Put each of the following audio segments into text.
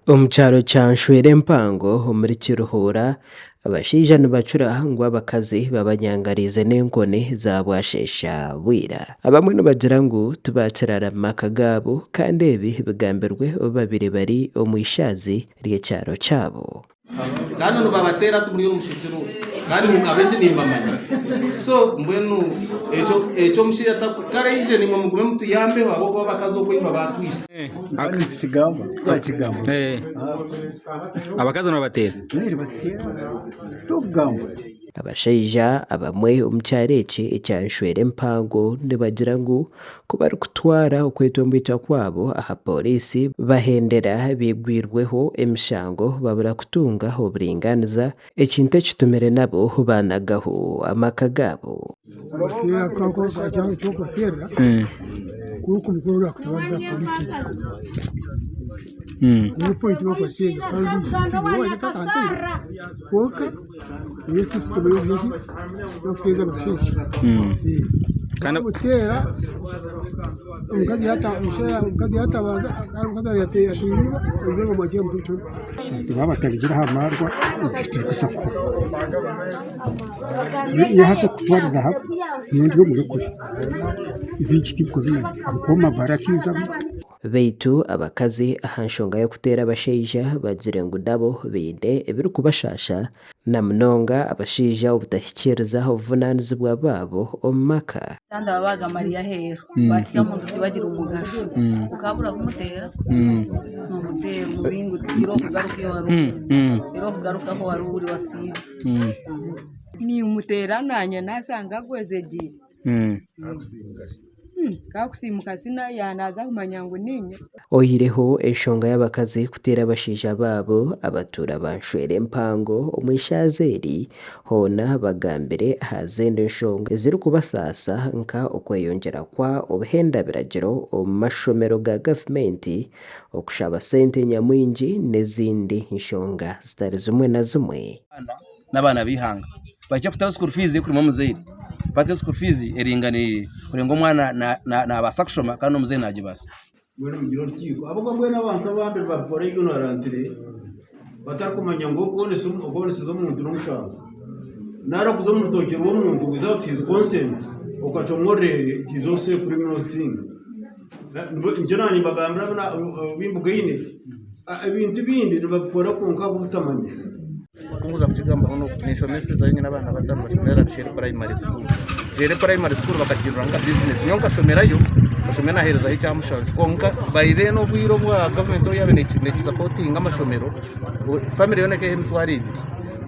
Omu kyaro kya Nshwere-Empango omuri Kiruhura, abashaija nibacura ngu abakazi babanyangariize n'enkoni za bwasheesha bwira. Abamwe nibagira ngu tibaakiraara mu maka gaabo kandi ebi bigambirwe obu babaire bari omu ishaazi ry'ekyaro kyabo. Kandi nibabateera ati muri omu mushekye kandi abaingi nimbamanya. So mbwenu ekyo ekyo omushaija ataku kare aije naimwe mugume mutuyambeho ahabw'okuba abakazi okwo imwe baatwita. Kandi nitukigamba twakigamba. Abakazi nibabateera? Nibateera tokugamba. Abashaija abamwe omu kyaro eki ekya Nshwere Empango nibagira ngu ku barikutwara okwetomboitwa kwabo aha pooriisi bahendera baigwirweho emishango babura kutunga oburingaaniza, ekintu ekitumire nabo baanagaho amaka gaabo. Niyo sisitemu y'oburyo ki y'okuteeza abashaija. Kandi- Bamuteera omukazi yata- omushaija omukazi yatabaza kandi omukazi ateire iba, iba bamwakira omuti Baaba batarugire aha maarwa tibikuza kuhwa. Nyowe hati okutwariza hamwe nyowe ndi omurokore ebingi tinkubiine ahabw'okuba amagara akiizamu. Beitu abakazi aha nshonga y'okuteera abashaija bagire ngu nabo baine ebirikubashaasha na munonga abashaija obutahikiiriza obuvunaanizibwa bwabo omu maka. Kandi aba baagamariire aheeru baasiga omuntu tibagira omugasho okabura kumuteera nomuteera omubinga oti irooko ogaruke ahu wari ori irooko ogaruke ahu wari ori wasiibye. Nimuteera naanye naashanga agwejegyeire. Kakusiimuka naaza kumanya ngu niinye. Oihireho enshonga y'abakazi kuteera abashaija baabo, abatuura ba Nshwere Empango omu ishaaza eri hoona bagambire aha zindi nshonga ezirikubasaasa nka okweyongyera kwa obuhenda biragiro omu mashomero ga gavumenti, okushaba sente nyamwingi n'ezindi nshonga zitari zimwe na zimwe. N'abaana b'eihanga baija kutaho school fees erikurema omuzaire, bateho school fees eringaniire kureba ngu omwana naabaasa kushoma kandi n'omuzaire naagibaasa. Mbwenu mugire orukiiko ahabw'okuba mbwenu abantu abandi nibabikora ignorantly batarikumanya ngu okwoneseza omuntu n'omushango. Nari okuza omu rutookye rw'omuntu without his consent okacwamu orureere it is also a criminal thing. Nikyo naanye nimbagambira abu mbugaine, ebintu ebindi nibabikora kwonka ahabw'obutamanya. Oku ndikuza kukigambaho ninshomesezayo nyine abaana bato nibashomera Rushere Primary School. Rushere Primary School bakagihindura nka bizinesi. Nyowe nkashomerayo, nkashoma naheerezayo ekyamushanju kwonka by then obwire obwa gavumenti obu yaabaire nekisapotinga amashomero, famire yoona ekaba eha emitwaro ebiri.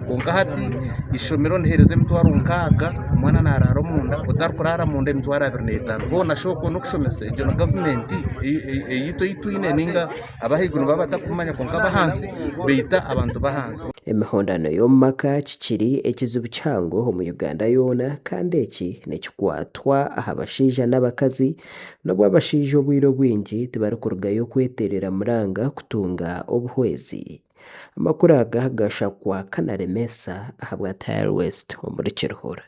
Kwonka hati eishomero niriheereza emitwaro nkaaga, omwana naaraara omunda, otarikuraara munda emitwaro 25. Hoona shi okwo n'okushomesa? Egyo ni gavumenti eyaitu ei twine nainga Ab'ahaiguru nibaba batakumanya kwonka ab'ahansi baita abantu b'ahansi. Emihondano y'omu maka kikiri ekizibu kihango omu Uganda yoona kandi eki nikikwatwa aha bashaija n'abakazi n'obu abashaija obwire obwingi tibarikurugayo kweteerera muranga kutunga obuhwezi. Amakuru aga gashakwa Kanaremesa ahabwa Tile West omuri Kiruhura.